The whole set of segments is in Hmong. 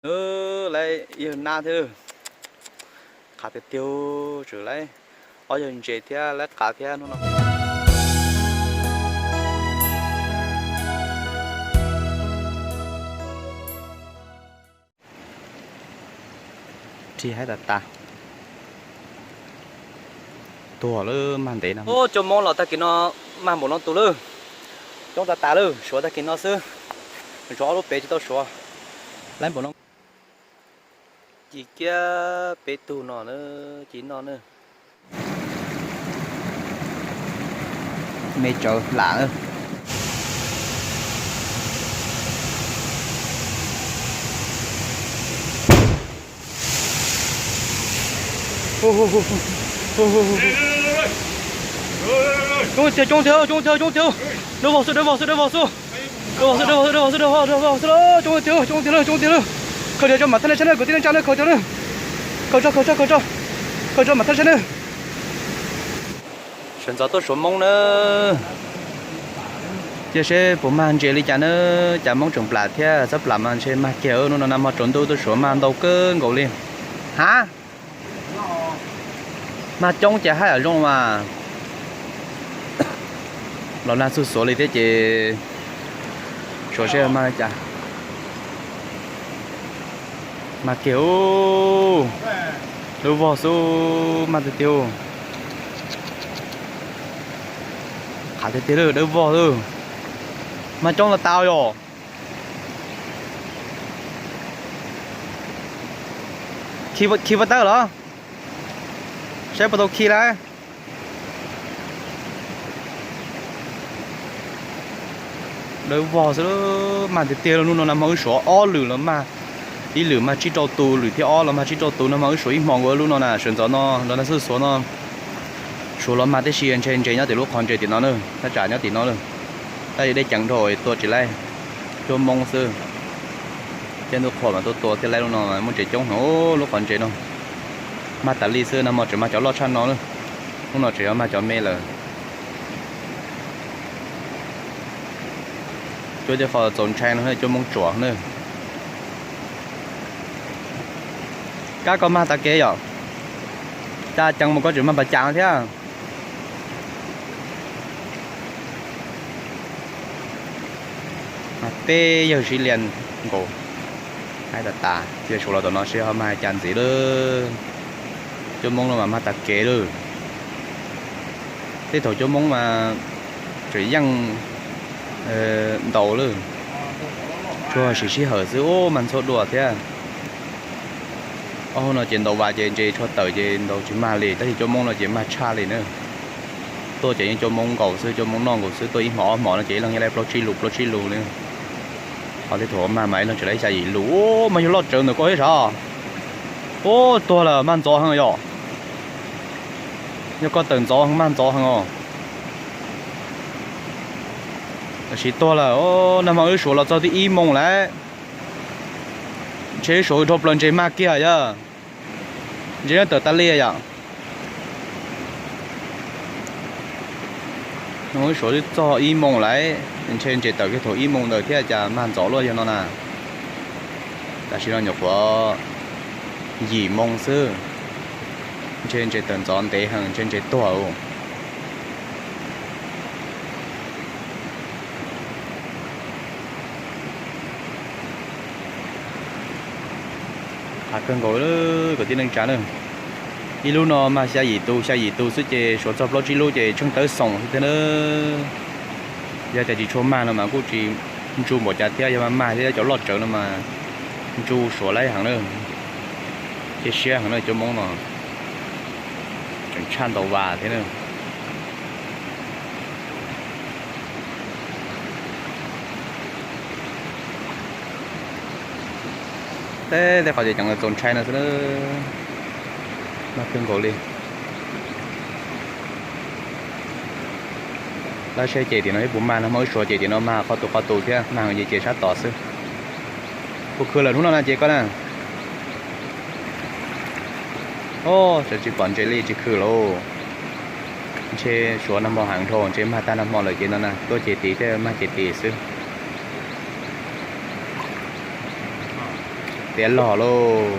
Laib yawg nab thiab, qav tiag tiag, tseem laib ob yawg ntses thiab laib qav thiab hnub no. Rig haib tas tas. Tuag lawm, mag ntev no. Cov Hmoob los tag kis no mag npaum no tus lawm. Coob tas tas lawm, suav tag kis no xwb. Zov ob lub pem tsis tau suav. Laib npaum no. Ci kiab peb tug no na, ci no na. Me tsawv lam. Coob tiag, coob tiag, coob tiag, coob tiag. Dawb vog xwb, dawb vog xwb, dawb vog xwb. Dawb vog xwb, dawb vog xwb, dawb vog xwb, dawb vog xwb, coob tiag, coob tiag lawm, coob tiag lawm. Khaws tiag tso mam thaj nej saib na, kwv tij neej tsa na, khaws tiag na. Khaws tso, khaws tso, khaws tso. Khaws tso mam thaj saib na. Sawv ntxov tuaj suav Hmoob na. Cia seb puas mag ntses li cas na, cas Hmoob tseem plam thiab, txhob plam mas ntshe mag kiag. Hnub no nag hmo tsaus ntuj tuaj suav mag ntau kawg nkaus li. Ha? Mag coob ces haj yam zoo mas. Los nag txug xuav li thiab ces suav seb mag li cas. Mag kiag ub. Dawb vog xwb, mag tiag tiag. Qhav tiag tiag lawm, dawb vog xwb. Mag coob los tas yom. Khi vaj tawb los? Saib puas tau khi lawm. Dawb vog xwb, mag tiag tiag lawm. Hnub no nag hmo wb suav ob lwm los mag, ib lwm mag tsib rau tus, lwm thib ob los mag tsib rau tus. Nag hmo wb suav ib hmos nkaus lub no na, sawv ntxov no los nag txug xuav no. Suav los mag tib si, ntshe ntses nyob tim lub qhov ntses tim no na, thaj tsam nyob tim no na. Tab yog dej ceev dhau tua tsis laib, cuab Hmoob xwb. Caij ntuj qhua mas tuaj tua thiaj laib. Lub no muaj ntses coob heev lub qhov ntses no. Mag tas li xwb, nag hmo tseem mag cov loj tshaj no na. Hnub no tseem yuav mag cov me lawm. Cuab tej qho txaus ntshai no cuab Hmoob tsuam na. Kab koj mag tas kev yom? Cas ceev mus koj tseem mag pas cas thiab. Mag teb yawg siv lias nkaus. Haib tas tas, cia suav los tom no seb ho mag cas ntxiv lawm. Cuab Hmoob no mas mag tas kev lawm. Tej thaum cuab Hmoob mas tseem yeej ntaus lawm. Tsuas siv sij hawm xwb ub, mag ntxhua dua thiab. Ob hub no ces ntaus vas ces ntses tshuav tawm ces ntaus tsis mag li, tab sis cuab Hmoob no ces mag tshaj li na. Tuaj ces yeej cuab Hmoob nkaus xwb, cuab Hmoob noj nkaus xwb, tuaj ib hmos ob hmos no ces ib leeg yeej laib plaub tsib lus plaub tsib lus li. Ho tej thaum mag mas ib leeg tseem laib xya yim lus, mas yog loj tsawv ntawm koj thiab sav. Ub, tuag lawm, mag ntxov heev yom. Yog koj tawm ntxov heev, mag ntxov heev os. Tam sim tuag lawm, nag hmo wb suav los txog twb ib moos lawm. Ntshe wb suav dhau plaws ntses mag kiag yom. Ntses nyob tawm tas li yom. Nag hmo wb suav twb txog ib moos lawm, ntshe ntses tawm kiag thaum ib moos ntawd thiab cas mag ntxov luaj yog no na. Tam sim no nyuam qhuav yim moos xwb, ntshe ntses tawm ntxov ntev heev, ntshe ntses tuag. Qab kawg nkaus kwv tij neej tsa na. Ib lub no mag xya yim tus, xya yim tus xwb ces suav txog plaub tsib lub ces tsheej tawb xoom xwb thiab na. Yog tias tsis tshua mag no mas kuj tsis ntsu npaum cas thiab, yog mag mag thiab cov loj tsawv no mas ntsu suav laib heev na. Cia siab heev na cov Hmoob no, tseem tshaj ntaus vas thiab na. Tej tej qhov ces ceev txaus ntshai no xwb na. Mag kawg nkaus li. Lawv seb ces tim no ib puas mag, nag hmo wb suav ces tim no mag qhov tus qhov tus thiab, mag ces ces sab tom xwb. Puas khw lawm hnub no na ces koj na. Os, tsis pom ntses li tsis khw lauj. Ntshe suav nag hmo heev dhau, ntshe mag tag nag hmo lawm ces no na, tuaj ces tim thiaj mag ces tim xwb. Tiav los lauj.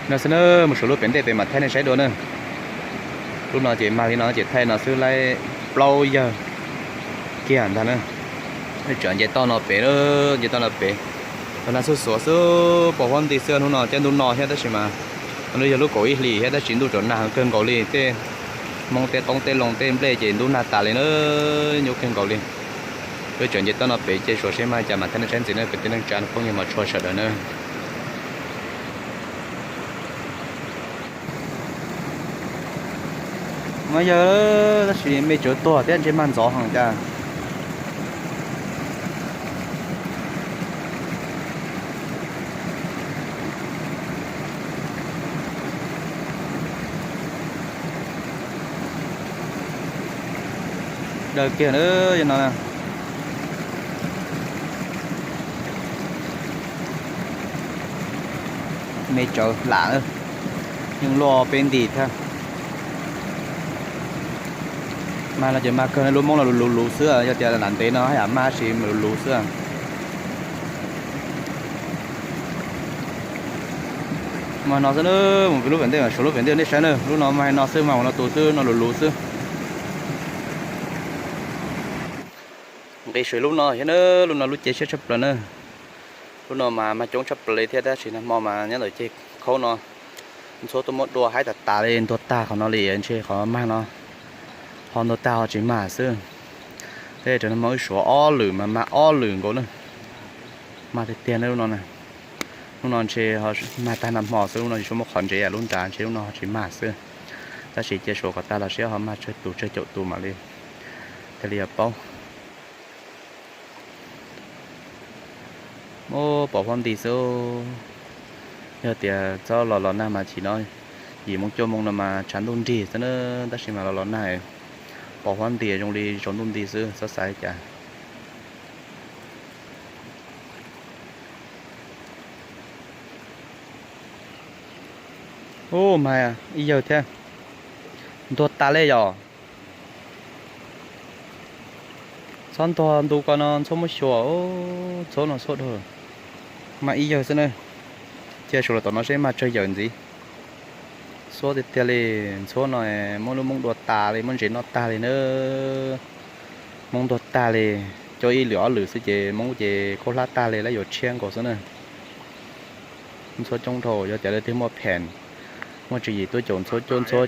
No xwb na, mus saum lub pem ntej pem mam thaij nej saib dua na. Lub no ces mag li no ces thaij no xwb, laib plaub yawg kiag ntag na. Tseem nce toj no pem, nce toj no pem. Los nag xuj xuav xwb, pom huab nti xwb. Hnub no cov ntuj no thiab tab sis mas, no yog lub kaum ib hlis thiab tab sis ntuj tseem nag kawg nkaus li. Tej Hmoob tej qoob tej loo tej nplej ces ntub nag tas li na, nyuaj kawg nkaus li. Wb tseem nce toj no pem ces suav seb mag cas mam thaij nej saib ntxiv na kwv tij neej tsa phooj ywg mos tshua sawv daws na. Mas yog, tab sis me tsawv tuag thiab ntshe mag ntxov heev cas. Daws kiag no. Me tsawv lam, yeej luaj peb nti thiab. Mag no ces mag kawg, lub moob no luv luv xwb, yog tias lam ntev no haj yam mag sis luv luv xwb. Mag no xwb na, mus pem lub pem ntej, suav lub pem ntej nej saib na, lub no mag no xwb, mag ua no tus xwb, no luv luv xwb. Nqis saum lub no thiab na, lub no lub cev siab tshaj plaws na. Lub no mas mag coob tshaj plaws li thiab tab sis nag hmo mas nyob ntawm ceg khaub no ntxhuab tuaj muab dua haib tas tas li, ntuag tag qhov no li, ntshe qhov mag no ho ntuag tag ho tsis mag xwb. Tej zaum nag hmo wb suav ob lwm mas mag ob lwm nkaus na. Mag tiag tiag na lub no na. Lub no ntshe mag tag nag hmo xwb, lub no tsis muaj qhov ntsev, lub nrad ntshe lub no ho tsis mag xwb. Tab sis cia suav kom tag los seb ho mag tsawg tus tsawg caum tus mam li thiaj li yuav paub. Muab pom huab nti xwb. Yog tias txhob los los nag mas chim no yim moo cuaj moo no mas tshav ntuj nrig xwb na, tab sis mas los los nag pom huab nti zoo li tsaus ntuj nti xwb, txhob xav li cas. Ub, mas ib yawg thiab, ntuag tas li yom. Txhob ntuag ntu ko no ntxhuab muab xyuas, ntxhuab no ntxhuab dhau. Mas ib yawg xwb na, cia suav los tom no seb mag tsawg yawm ntxiv. Xuab tiag tiag li, ntxhuab no muab lub moob dua tas li, muab ntses noj tag li na. Moob ntuag tag li, coj ib lwm ob lwm xwb ces moob ces khaub hlab tag li, lawv yuav tshiab nkaus xwb na. Ntxhuab coob dhau, yog tias leej twg muaj pheem, muaj tswv yim tuaj caum ntxhuab cuab ntxhuab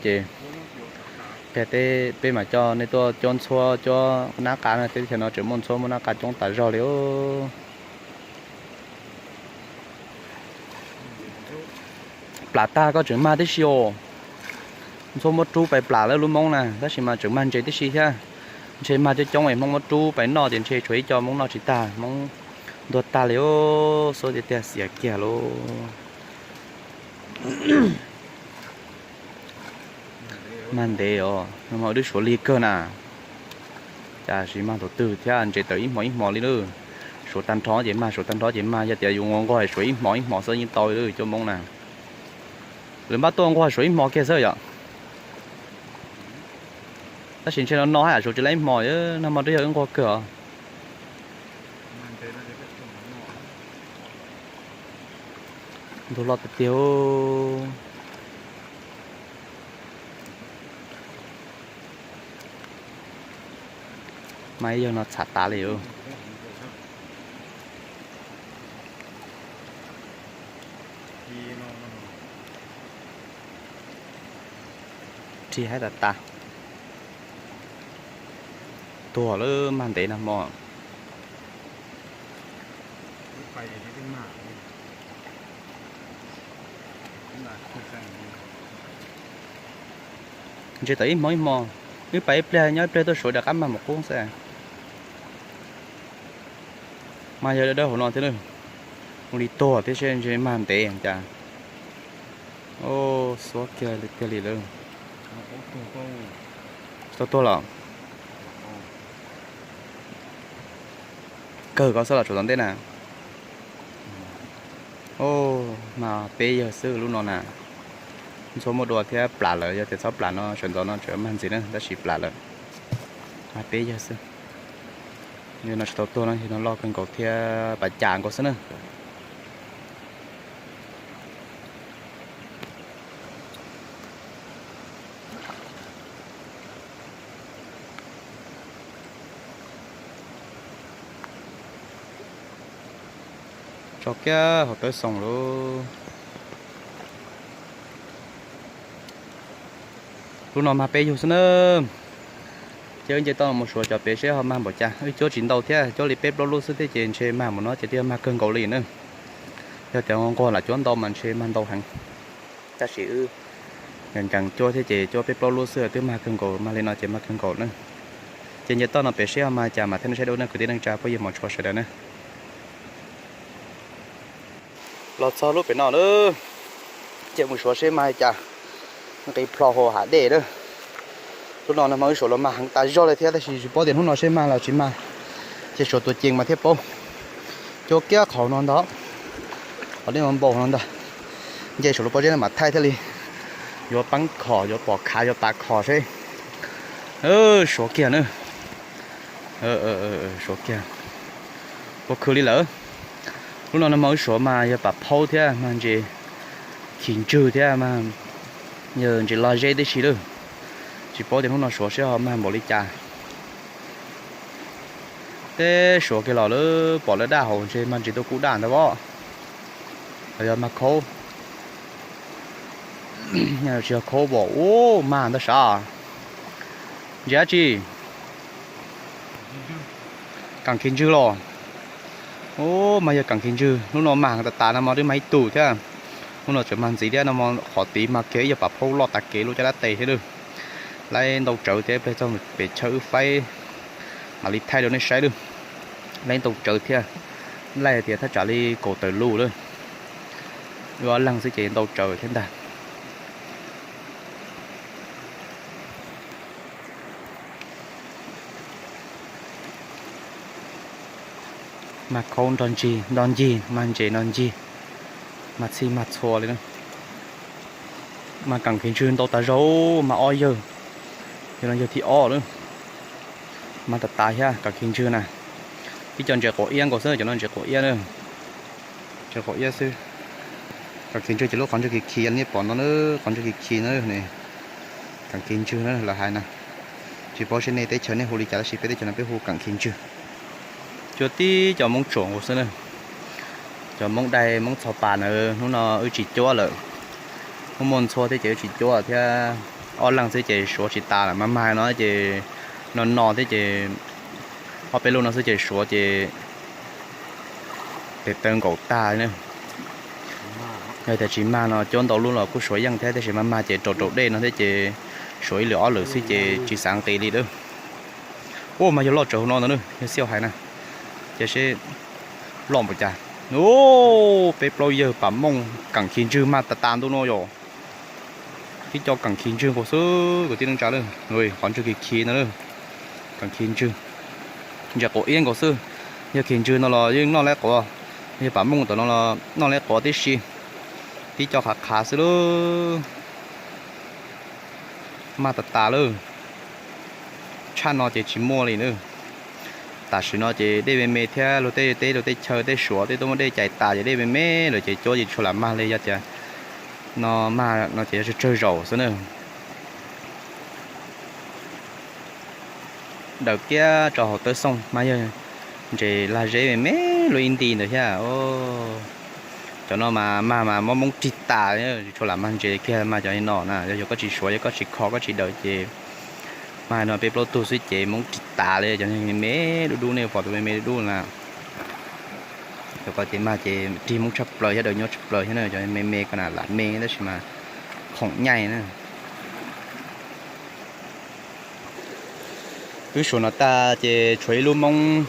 ces peb mam coj nej tuaj cuab ntxhuab cuab nab qa na, teb chaws no tseem muaj ntxhuab muaj nab qa coob tas zog li. Plam tag koj tseem mag tib si os. Ntxhuab muab rub pais plam lawm lub moob na, tab sis mas tseem mag ntses tib si thiab. Ntshe mag coob coob es hmoob muab rub pais noj ces ntshe tshuav ib co hmoob noj tsis tag, hmoob ntuag tag li. Xuab tiag tiag, xiav kiag lauj. Mag ntev os, no mas wb suav lig kawg na. Cas tsis mag thaum twg thiab, ntses tawm ib hmo ib hmo li lawm. Suav tag nrho ces mag, suav tag nrho ces mag, yog tias yus nquag nquag suav ib hmo ib hmo xwb yeej tau li lawm cov hmoob na. Lawv npaj tuaj nquag suav ib hmo kiag xwb yom. Tab sis ntshe no no haj yam suav tsis laib ib hmo, nag hmo twb yog wb nquag kawg os. Ntug loj tiag tiag. Mas ib yawg no txham tas li. Rig haib tas tas. Tuag lawm, mag ntev nag hmo. Ntses tawm ib hmo ib hmo, wb pais ib pliag nyob ib pliag tuaj suav rov qab mag mus qub xwb. Mas yog dawb dawb hauv no thiab, ua li tuag thiab seb ntshe mag ntev cas. Xuab kiag li tiag li lawm. Tsis tau tuag los? Kawg ko xwb los tsuas tom ntej na. Mas peb yawg xwb lub no na. Ntxhuab muab dua thiab plam lawm, yog tias txhob plam no sawv ntxov no tseem mag ntxiv na, tab sis plam lawm. Mas peb yawg xwb. Yog no tsis tau tuag no, yog no loj kawg nkaus thiab pas cas nkaus xwb na. Kiag hauv tawb xoo lauj. Lub no mag peb yug xwb na. Ces wb nce toj mus suav cov pem seb ho mag npaum cas. Wb cuab tsis ntau thiab, cuab li peb plaub lub xwb thiab ces ntshe mag npaum no ces twb yog mag kawg nkaus li na. Yog tias nquag lam cuab ntau mas ntshe mag ntau heev. Tab sis wb nkees nkees cuab thiab ces cuab peb plaub lub xwb twb mag kawg nkaus, mag li no ces mag kawg nkaus na. Ces nce toj no pem seb ho mag cas mas thiaj saib dua na kwv tij neej tsa phooj ywg hmov tshua sawv daws na. Los txog lub pem no lawm, ces mus suav seb mag li cas. Nqis plho hauv hav dej lawm. Lub no no mas wb suav los mag heev tas zog li thiab tab sis tsis paub tias hnub no seb mag los tsis mag. Ces suav tus cees mas thiaj paub. Cuab kiag qhov no ntag, qhov dej mas npau no ntag. Nce suav lub pob zeb no mam thaij thiaj li yuav peeb khom, yuav pom khav, yuav pav khom seb. Suav kiag na. Suav kiag. Puas khwv li lawm. Lub no no mas wb suav mas yog pam phaub thiab mag ntses, khis ntswg thiab, yog ntses log zeb tib si lawm. Tsis paub tias hnub no suav seb ho mag npaum li cas. Teb suav kiag los lawm, pom lawv daj hauv ntshe mag ntses tuaj kub daj ntag os. Los yog mag khaub, tsis yog khaub pom ub mag ntag sav. Ntses dab tsi? Kaam khis ntswg los? Ub, mas yog kaam khis ntswg. Hnub no mag tas tas no mas twb mag ib tug thiab. Hnub no tseem mag ntxiv thiab no, qhov tid mag kiag ib yog pam phaub loj tas kev lub caj dab tes thiab lawm. Laib ntau tsawv thiab, pliag txog pem chaw wb faib mam li thaij rau nej saib lawm. Laib ntau tsawv thiab, laij tias thaj tsam li kaum tawm lus lawm. Wb ob leeg xwb ces ntau tsawv thiab ntag. Mag khaub nrog ncig, nrog ncig, mag ntses nrog ncig, mag txhij mag txhua li na. Mag kaam khis ntswg ntau tas zog, mag ob yawg, yog no yawg thib ob lawm. Mag tas tas thiab kaam khis ntswg na. Tib co ntses quav iab nkaus xwb, cov no ntses quav iab na. Ntses quav iab xwb. Kaam khis ntswg ces lub qhov ntswg khis khis nej pom no na, qhov ntswg khis khis na. Kaam khis ntswg na lawv hais na. Tsis paub seb nej teb chaws nej hu li cas tab sis peb teb chaws no peb hu kaam khis ntswg. Cuab tib co Moob Tsuam nkaus xwb na. Cov Moob Dai Moob Txhos Pas na hnub no wb tsis cuab lawm. Muaj muaj ntxhua thiab ces wb tsis cuab thiab. Ob leeg xwb ces suav tsis tas lawm, mas mag no ces no no thiab ces ob peb lub no xwb ces suav ces tes taw nkaum tag na. Yog tias tsis mag no cuab ntau lub los kuj suav yeej thiab, tab sis mas mag ces raus raus dej no thiab ces suav ib lwm ob lwm xwb ces tsis xav nqis li lawm. Ua mas yog loj tsawv hauv no ntag na, yog xiaj hais na. Ces seb loj npaum cas. Peb plaub yawg pam mooj kaam khis ntswg mag tas tas ntu no yom. Tib co kaam khis ntswg nkaus xwb kwv tij neej tsa lawm, qhov ntswg khis khis no lawm. Kaam khis ntswg, ntses quav iab nkaus xwb. Yog khis ntswg no los yeej noj laib quav, yog pam mooj tom no los noj laib quav tib si. Tib co qhav qhav xwb lawm. Mag tas tas lawm. Tshaj no ces tsis muaj li na. Tam sim no ces dej me me thiab, luag tej teb luag tej chaw tej suav tej tuaj muaj dej cais tas ces dej me me lawm ces cuab ces tsis tshua lam mag li, yog tias no mag no ces yuav tsawg tsawg zaus xwb na. Daws kiag rau hauv tawb xooj mas yog ntses lag zeb me me luaj ib nti ntawd thiab. Cov no mas mag mas muab Moob rig tas, tsis tshua lam mag ntses kiag, mag cov no na, yog koj tsis suav, yog koj tsis kho, koj tsis daws ces mag no peb plaub tug xwb ces Moob rig tas li. Cov me me dub dub nej pom tus me me dub dub na, cov ko ces mag ces rig Moob tshaj plaws thiab daws nyuaj tshaj plaws thiab na, cov me me ko na lam me tab sis mas khoom nyaij na. Wb suav no tag ces tshuav ib lub Moob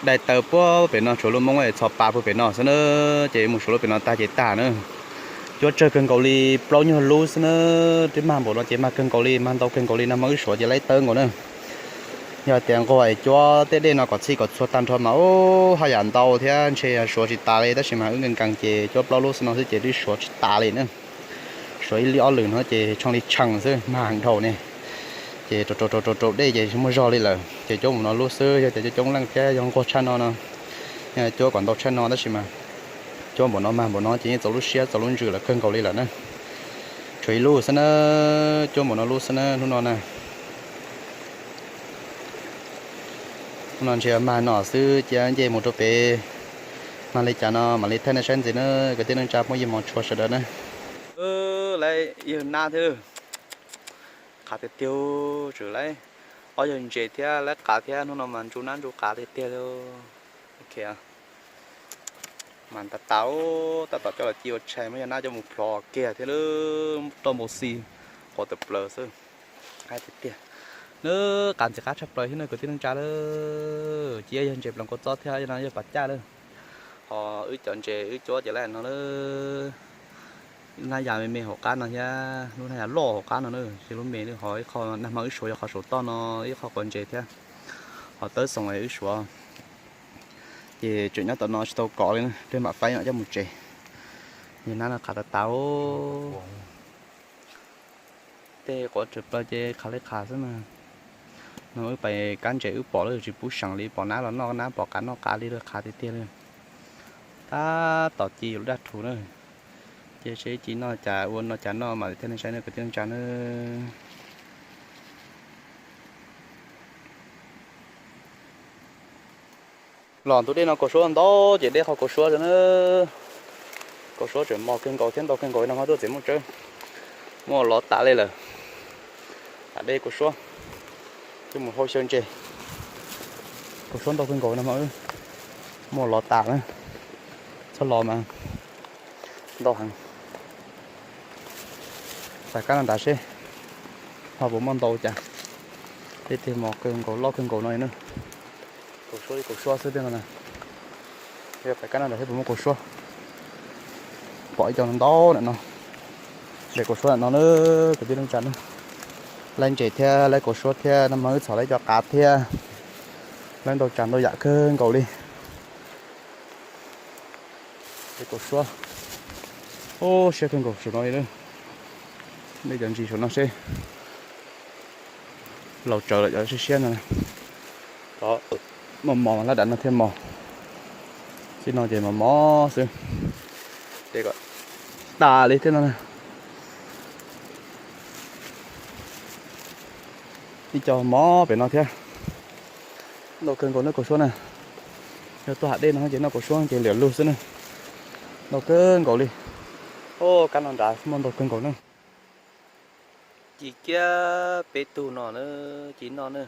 dai taw puag pem no, tshuav lub Moob Txhos Pas puag pem no xwb na, ces mus suav lub pem no tag ces tag na. Cuab tsawg kawg nkaus li plaub nyuag lub xwb na, twb mag npaum no ces mag kawg nkaus li, mag ntau kawg nkaus li no mas wb suav ces laib tawb nkaus na. Yog tias nquag es cuab tej dej no kom txhij kom txhua tag nrho mas ub haj yam ntau thiab ntshe suav tsis tas li, tab sis mas wb nkees nkees ces cuab plaub lub xwb no xwb ces twb suav tsis tas li na. Suav ib lwm ob lwm no ces tsheej li tsheej xwb, mag heev dhau ne. Ces rau rau rau rau dej ces tsis muaj zog li lawm ces cuab npaum no lub xwb, yog tias coob coob leej thiab yog nquag tshaj no no, cuab kom ntau tshaj no tab sis mas cuab npaum no mag npaum no ces yeej txaus lub siab txaus lub ntsws lawm kawg nkaus li lawm na. Tshuav ib lub xwb na, cuab npaum no lub xwb na hnub no na. Hnub no ntshe mag no xwb cia nce mus rau pem Mag li cas no mam li thaij nej saib ntxiv na kwv tij neej tsa phooj ywg mos tshua sawv daws na. Lawv yawg nab thiab, qhav tiag tiag, tswm lawv ob yawg ntses thiab lawv qav thiab hnub no mas ntsu nab ntsu qav tiag tiag li. Mas tas tas, tab tom coj los ci ua tshais muab yawg nab coj mus plhov kiag thiab lawm, roj npau xi quas tawm plaws xwb. Tiag tiag, nws qav ntxim qab tshaj plaws thiab na kwv tij neej tsa lawm. Ci yawg ntses plees kua txob thiab yawg no yawg pas caj lawm. Ho wb cov ntses wb cuab ces lawm no lawm. Lub hnab yas me me hauv qab no thiab lub hnab yas loj hauv qab no na, tsis lub me li, ho ib qho nag hmo wb suav yog qhov saum toj no, ib qho quav ntses thiab. Ho tawb xoo wb suav ces tseem nyob tom no tsis tau kov li na, peb mam faib mam coj mus tsev. Yawg nab no qhav tas tas. Tej quav tshwm plaws ces qhav li qhav xwb mas. No wb pais kab ntses wb pom lawm tsis pub seem li, pom nab los noj nab, pom qav noj qav li lawm, qhav tiag tiag li. Tab tom ci yuav lub daj rhuv na. Ces seb ci noj cas ua no cas noj mam li thaij nej saib na kwv tij neej tsa na. Los ntug dej no kaus suab ntau ces dej qhov kaus suab na. Kaus suab tseem mos kawg nkaus thiab ntau kawg nkaus no hmo tuaj txiv muaj tsawb, muaj lov tas li lawm. Tam dej kaus suab, coj mus hau xyaw ntses. Kaus suab ntau kawg nkaus no hmo, muaj lov tas na. Txhob los mas ntau heev. Pais kab no nrad seb ho puas muaj ntau cas. Dej tiag mos kawg nkaus loj kawg nkaus no na. Kaus suab li kaus suab xwb tiag no na. Pais kab no nrad seb puas muaj kaus suab. Pom ib co ntau ntau ntawm no. Lawv kaus suab ntawm no na, kwv tij neej tsa na. Lawv ntses thiab lawv kaus suab thiab, nag hmo wb txhom lawv cov qav thiab. Lawv ntau tsav ntau yam kawg nkaus li. Lawv kaus suab, siab kawg nkaus saum no li. Nej cov ntsis saum no seb. Laus tsawv lawm cov siab siab no. Cov mos mos laj dam no thiaj mos. Txij no ces mos mos xwb. Ces kom tas li thiab no. Ib co mos pem no thiab. Ntau kawg nkaus noj kaus suab na. Yog tuaj hav dej no ces noj kaus suab ces liam lug xwb na. Ntau kawg nkaus li. Kab no nrad muaj ntau kawg nkaus na. Ci kiag peb tug no na, ci noj na.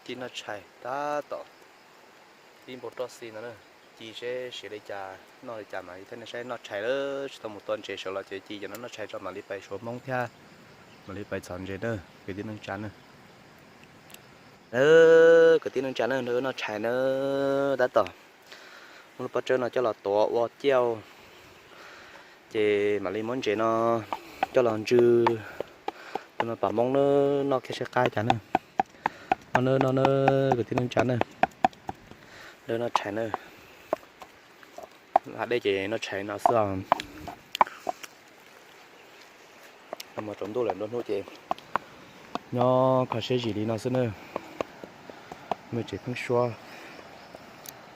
Ci noj tshais tab tom ib npau roj xi no na. Ci seb siav li cas noj li cas mas thiaj nej saib noj tshais lawm, tsis tau mus tua ntses sawv los ces ci cov no noj tshais tso mam li pais suav hmoob thiab mam li pais txhom ntses na kwv tij neej tsa na. Kwv tij neej tsa na, nrog wb noj tshais na, tab tom muab lub pob tsawb no coj los tuav ua ciaj, ces mam li muab ntses no coj los ntsw. Tus no pam hmoob na, noj kiag seb qab cas na. No na, no na, kwv tij neej tsa na, nrog wb noj tshais na. Hav dej ces noj tshais no xwb os. Nag hmo tsaus ntuj lawm, nruab hnub ces nyob kho siab zim li no xwb na. Muaj tsev pheeb suab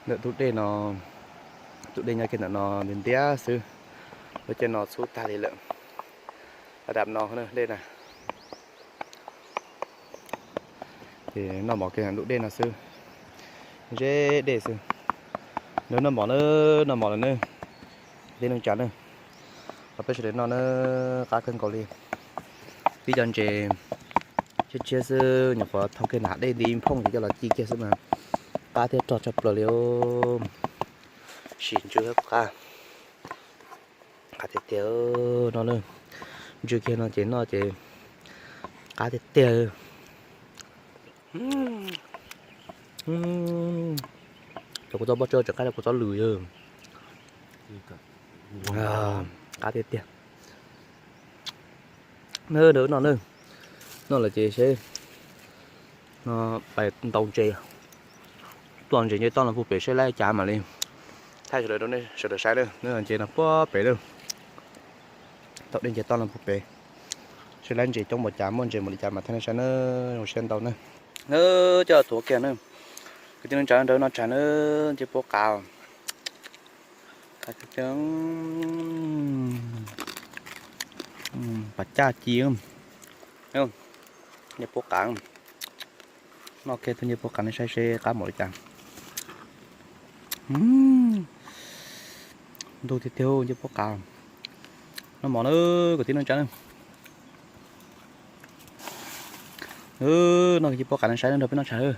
ntawm tus dej no, tus dej nyob kiag ntawm no ntiav ntiav xwb. Lub caij no txhub tag li lawm, dab no dej na. Ces noj mov kiag ntawm dej no xwb, ze dej xwb. Nrog wb noj mov na, noj mov lawm na, kwv tij neej tsa na. Qhov peb sawv daws noj na, qab kawg nkaus li. Tib co ntses tshiab tshiab xwb, nyuam qhuav thau kiag nram dej nti phooj ces coj los ci kiag xwb mas qab thiab rog tshaj plaws li. Sim ntsw thiab kuj qab, qab tiag tiag no na. Ntsw kiag no ces noj ces qab tiag tiag. Cov kua txob pob tsawb tseem qab cov kua txob lwm yog qab tiag tiag. Noj na, noj lawm ces seb pais ntaus ntses, tuaj ntses nce toj no puag pem seb lab cas mam li thaij sawv daws rau nej sawv daws saib na. Nce no puag pem lawm, thaum dej nce toj no puag pem, seb lab ntses coob npaum cas, muaj ntses npaum li cas mas thaij nej saib na. Zoo siab ntau na. Coj tuav kiag na, kwv tij neej tsa nrog wb noj tshais na. Nce puab qav, pas caj ci, nce puab qav. Noj kiag tau nce puab qav nej saib seb qab npaum li cas. Ntug tiag tiag, nce pob qav. Noj mov na, kwv tij neej tsa na. Noj kwv tij pob qav no saib, nrog peb noj tshais.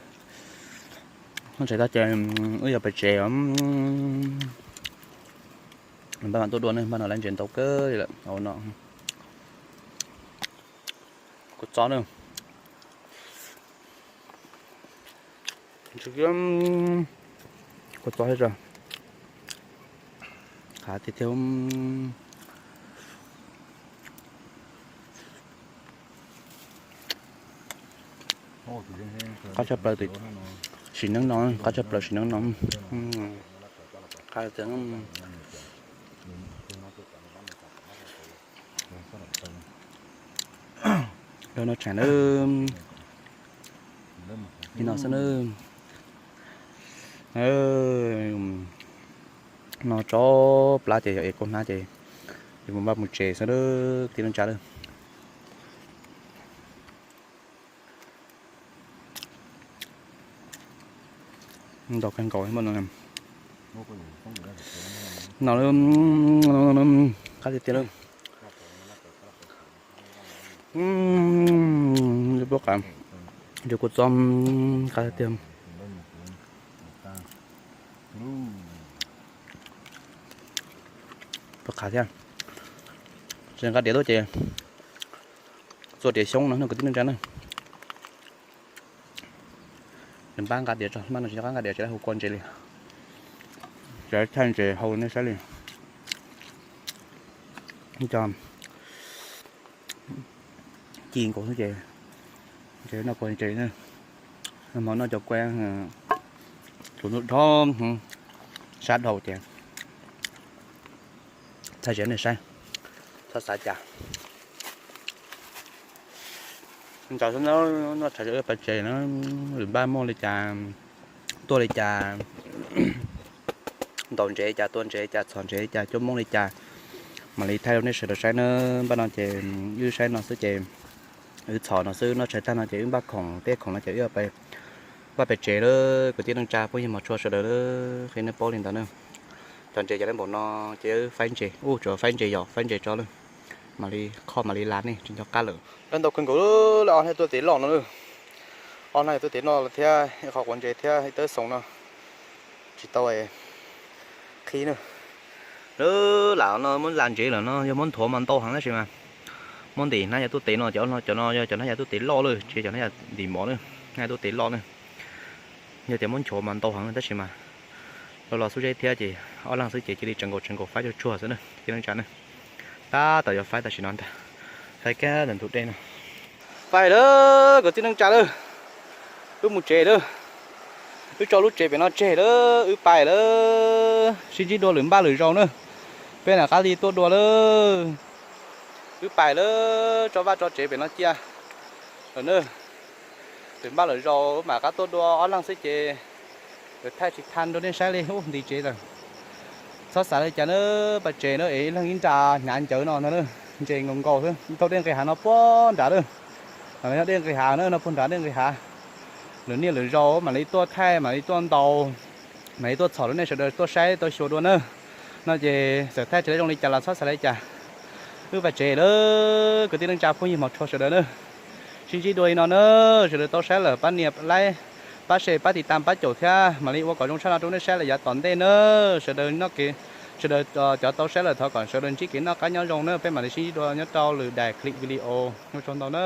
Noj tshais tag ces wb yuav pais tsev. Npaj mam tuaj dua ne, npaj no lawv ntses ntau kawg li lawm hauv no. Kua txob na. Kua txob thiab tso. Qab tiag tiag. Qab tshaj plaws sim neej no, qab tshaj plaws sim neej no. Qab tiag. Noj tshais na. Li no xwb na. No tso plab ces yog es kaub hnab ces yuav mus npaj mus tsev xwb na, kwv tij neej tsa lawm. Ntau kawg nkaus no. Qab tiag tiag lawm. Pob qav, kua txob, qab tiag tiag. Pob qav thiab. Tsis nqa diav tuaj ces txua diav xyoob no kwv tij neej tsa na. Nws npaj nqa diav tso, npaj no tsis nco qab nqa diav, tsis hu kua ntses li. Tsis thaij ntses hau nej saib li. Cov ci nkaus xwb ces ntses noj kua ntses na. Hmo noj cov kua, tus ntub dhob sab dhau ces thaij tsis nej saib, txhob xav cas. Ntsawg xwb, noj tshais wb pais tsev na, lwm npaj muaj li cas, tuaj li cas, ntaus ntses li cas, tua ntses li cas, txhom ntses li cas, cuab moob li cas, mam li thaij rau nej sawv daws saib na. Npaj no ces wb saib no xwb ces wb txhom no xwb, noj tshais tag no ces wb npaj khoom, tej khoom no ces wb npaj pem tsev lawm. Kwv tij neej tsa phooj ywg mog tshua sawv daws, qhia nej paub li ntawd na. Cov ntses cov lej npaum no ces wb faib ntses, ub tsuas faib ntses yom, faib ntses tso lawm. Mam li kho mam li las nej tsis nco qab lawm. Dab ntau kawg nkaus lawm, ob hnab tuaj tes loj no lawm. Ob hnab tuaj tes loj thiab ib qho quav ntses thiab ib tawb xoom no. Tsis tau qhib na. Lawm lam no muab las ntsev lawm no yog muab nthuav mas ntau heev tab sis mas muab ntim hnab yav tuaj tes no, cov no cov no yog cov hnab yav tuaj tes loj lawm, tsis yog cov hnab yav ntim mov na, hnab yav tuaj tes loj na. Yog tias muab nchuav mas ntau heev tab sis mas los los xub zeb thiab ces ob leeg xwb ces cia li tseev nkaus tseev nkaus faib tsuag tsuag xwb na kwv tij neej tsa na. Tab tom yuav faib tam sim no ntag, faib kiag ntawm ntug dej no. Faib lawm kwv tij neej tsa lawm, wb mus tsev lawm. Wb tso lub tsev pem no tseg lawm, wb pais lawm, sib ntsib dua lwm npaj lwm zaus na. Peb lam qab li tuaj dua lawm. Wb pais lawm, tso vaj tso tsev pem no cia lawm na. Lwm npaj lwm zaus mam rov qab tuaj dua, ob leeg xwb ces thaij tsis tau rau nej saib li, ub nti tsev lawm. Txhob xav li cas na, pais tsev na es ib leeg ib nra hnyav ncawv no ntag na. Ntses nkaus nkaus xwb, thauj dej nqis hav no puag nrad lawm. Yog dej nqis hav na, no puag nrad dej nqis hav. Lwm niaj lwm zaus mam li tuaj thaij, mam li tuaj ntaus, mam li tuaj txhom rau nej sawv daws tuaj saib tuaj xyuas dua na. No ces txawm thaij tsis zoo li cas los txhob xav li cas. Wb pais tsev lawm kwv tij neej tsa phooj ywg mog tshua sawv daws na. Sib ntsib dua li no na, sawv daws tau saib lawm pab nias like, pab share, pab tiv tam, pab caum thiab mam li ua kom zoo tshaj no rau nej saib lawm yav tom ntej na. Sawv daws noj kev, sawv daws cov tau saib lawm thov kom sawv daws ntsib kev noj qab nyob zoo na, peb mam li sib ntsib dua nyob rau lwm daim clip video, ua tsaug ntau na.